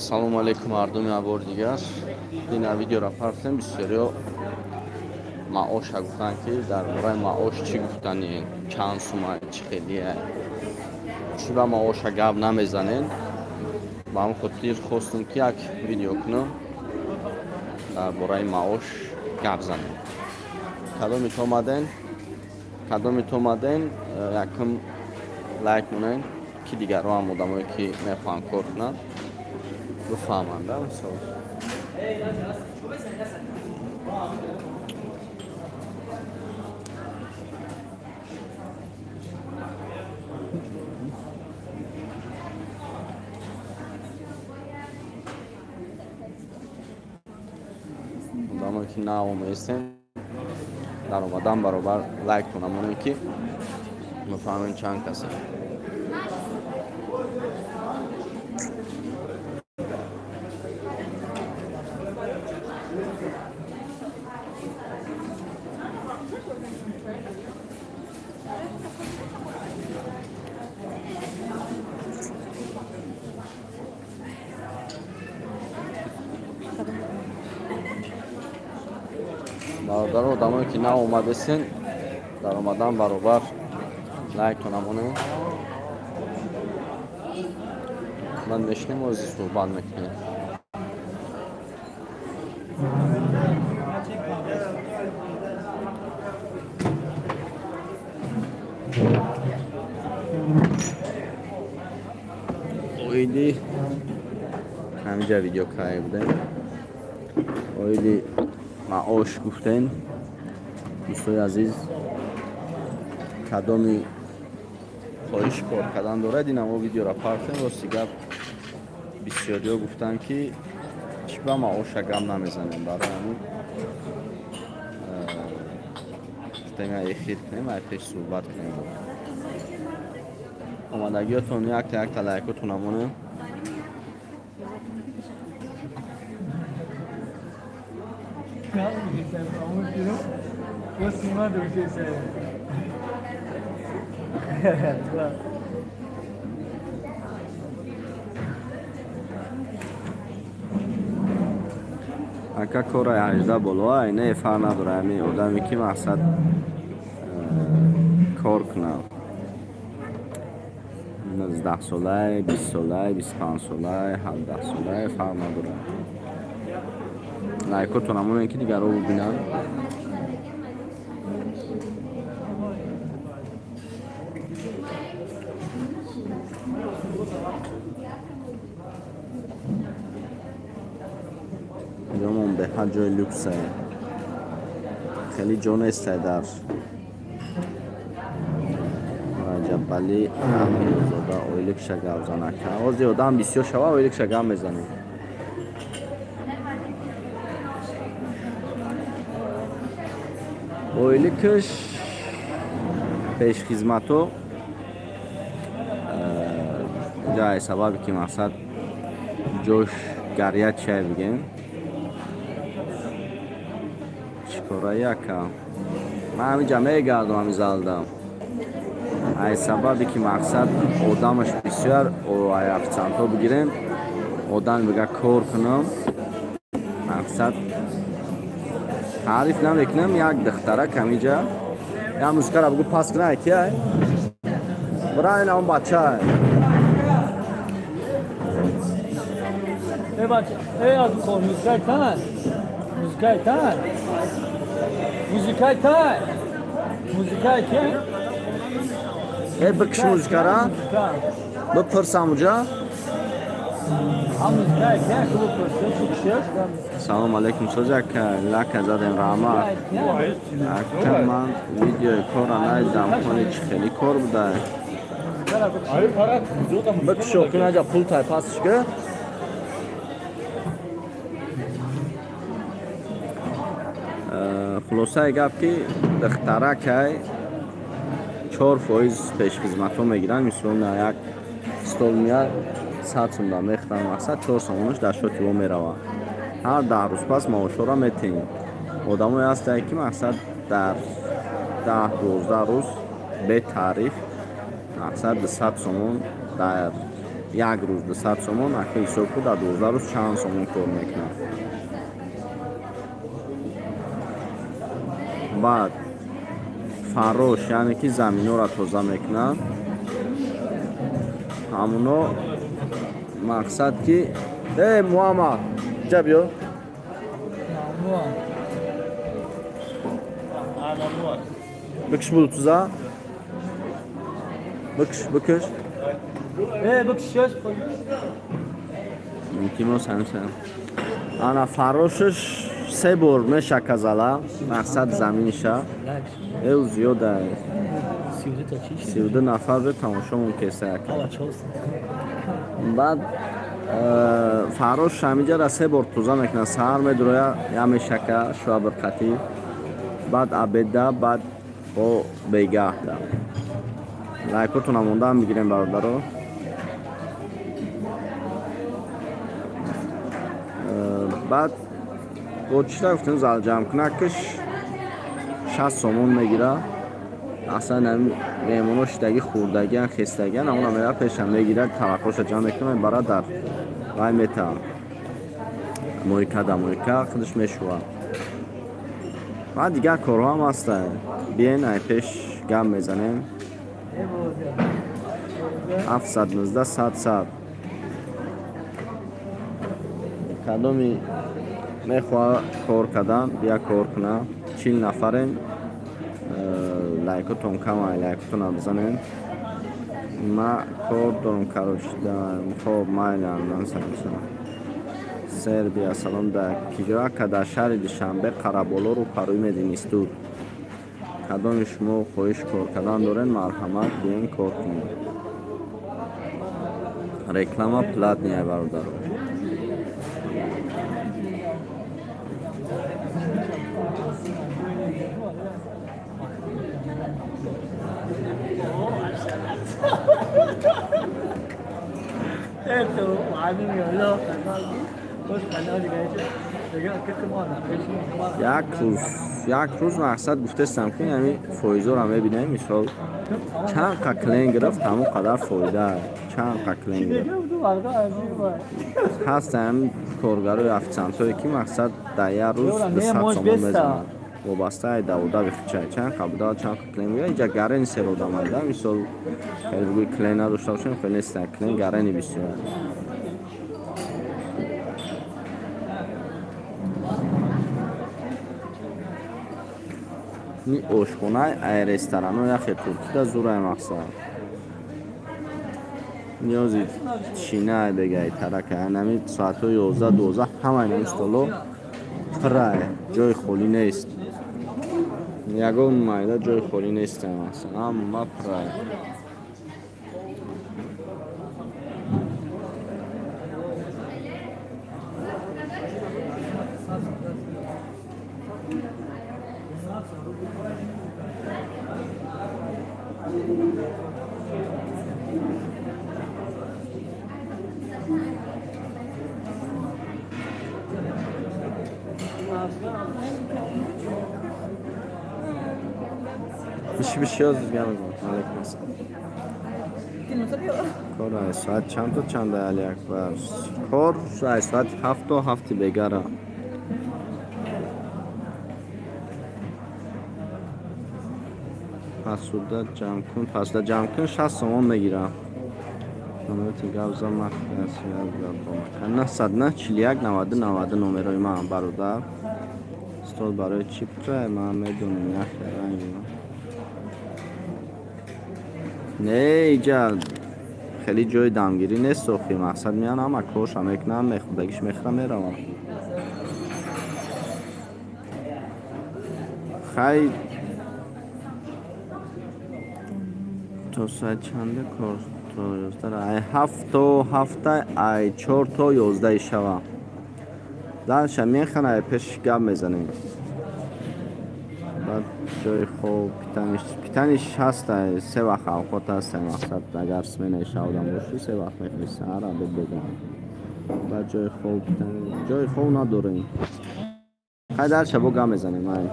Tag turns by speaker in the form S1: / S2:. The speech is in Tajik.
S1: Салому алейкум мардуми абор дигар. Ина видеоро партем, бисёриё маоша гуфтанд, ки дар бораи маош чӣ гуфтанӣ, чанд сума, чӣ хелие, чӣ ба маоша гап намезанед. Ба ҳамн хотир хостум, ки як видео кунам, дар бораи маош гап занем. Кадомит омаден, якум лайк монен, ки дигарро ҳам одамое, ки мехоҳанд кор кунанд, бифаҳманд. Мисол, одамое, ки нав омаистем, дар омадан баробар лайктон амонем, ки бифаҳмем чанд касе. Бародаро, одамое, ки нав омадесен, дар омадан баробар лайктон амонем. Ман мешинем, ози суҳбат мекунем. Оиди ҳаминҷа видео карда будем, оиди маош гуфтем. Дӯстои азиз, кадоми хоҳиш кор кардан дорад, инамо видеоро партем. Рости гап, бисёриё гуфтанд, ки чӣ ба маоша гап намезанем. Барои ҳамин гуфтем, эфир кунем, ай пеш суҳбат кунем. Омадагиётон якта якта лайкотон амонем. Ака, кораи 18 болоа, не, фарқ надора. Ҳами одаме, ки мақсад кор кунад, 19-солаи, 20-солаи, 25-солаи, 17-солаи, фарқ надорад. Лайкотон амоне, ки дигарро бибинанд. Ҷомон беҳад ҷои люксае, хеле ҷо нестай. Дар Раҷабалӣ Амирзода ойликша гап занака. Ози одам бисёр шава, ойликша гап мезанем. Ойликаш пешхизмато ҷай, сабаби ки мақсад ҷош горячая бигем. Чӣ кора, яка? Ман ҳамиҷа мегардам, ҳами залда. Ай сабаби ки мақсад одамаш бисёр, ай официантҳо бигирем, одам бига кор кунам, мақсад таъриф намекунам. Як духтарак ҳамиҷа як музикара бугу пас кунай, кияй бира, ин он бача.
S2: Эй бача, эй аз кор музикай тан. Музикай тан. Музикай тан. Музикай ки?
S1: Э, бикш музикара, бипурсам уҷа.
S2: Ҳам музикай ки, ку бипурсам, бикшеш.
S1: Салом алейкум, созака, лака задем, раҳмат. Ака, ман видеои кора надидам, хони чӣ хеле кор буда? Бикшо кунаҷа, пул тай пасш ки. Хулосаи гап, ки духтаракай 4% пешхизматҳо мегиранд. Мисол, як стол меяд, 100 сум да мехӯранд, мақсад 4 сомонаш дар шоти во меравад. Ҳар 10 рӯз пас маошҳоро метиҳем. Одамое ҳастанд, ки мақсад дар 10-12 рӯз бетариф мақсад 200 сомон дар Як рӯз 200 сомон, ака ҳисоб ку дар 12 рӯз чанд сомон кор мекунад. Баъд фаррош, яъне ки заминҳоро тоза мекунад. Ҳамуно мақсад ки э Муҳаммад, ҷа биё. Бикш бултуза. Бикш, бикш. Илтимос ҳамса. Ана фаррошаш се бор мешаказала, мақсад заминиша. Эв зиёда. 32 нафар бе тамошомон кеса яка. Баъд фаррош ҳамиҷара се бор тоза мекунад. Саҳар медуроя, я мешака шуа бирқатӣ. Баъд абеда, баъд бо бегаҳда. Лайкотона мондаам бигирем бародаро. Баъд бо чӣ гуфтем, залҷамкунакаш 60 сомон мегира. Аслан меҳмоно шидаги хӯрдагиан, хестагиан, ҳамона мера пеша мегирад, таваққоша ҷамъ мекунад, мебарад дар вай мета. Мойка да мойка худаш мешӯвад. Баъд дигар корҳо ҳам ҳастанд. Биен ай пеш гап мезанем. 719 100 100. Кадоми мехоҳад кор кардан, бия кор куна. 40 нафарем. Лайкотон камай, лайкотона бизанем. Ма кор дорам, короче, хоб майлам, ман сармисам. Сербия, салом да киҷо? Ака дар шаҳри Душанбе Қараболо рӯ парои мединистуд. Кадоми шумо хоҳиш кор кардан дорен, марҳамат биен кор кунед. Реклама платная, бародаро. Як рӯз мақсад гуфтестам ки ҳамин фоизҳоро мебинем, мисол чанд қа клиент гирифт, ҳамон қадар фоида, чанд қа клиент гирифт. Ҳастам коргарои официантое ки мақсад дар як рӯз 200 сомон мезанад. Вобаста даводави хичай, чанд қа буда, чанд қа клиент мегирад. Иҷа гарени сер одамайда, мисол хеле бигӯи клиент надошта бошем, хеле нест, клиент гарени бисёр. Ни ошхонаи ай ресторано яхе туркида зурай мақсад. Ниёзи чинай бегай тарака. Ҳамин соатҳои 11-12 ҳамаи ин столо пуррай, ҷои холӣ нест. Ягон майда ҷои холӣ нест мақсад. Ҳама пуррай. Кор ай соат чанд то чанд Али Акбар? Кор ай соат 7 то 7 бегара. Пасуда ҷамъ кун, пасуда ҷамъ кун 60 сомон мегирам. Номероти гавза махфиас 909 41 90 90 номерои ман бародар. Стол барои чӣ пурай? Ман медонам як ранг. Не, иҷа хеле ҷои дамгирӣ нест охи. Мақсад меян ҳама корша мекунам, мехӯрдагиш мехӯрам, меравам. Хай то соат чанде кор? То 11, ай 7 то 7, ай 4 то 11 шава. Дальше механа ай пеш гап мезанем. Баъд ҷои хоб, питаниш ҳаст, се вақт авқот ҳаст, мақсад агар сменаи шавдам бошӣ, се вақт мехӯрӣ, саҳар, обед, бегаҳ. Баъд ҷои хоб, ҷои хоб надорем. Хай дальше бо гап мезанем, ай.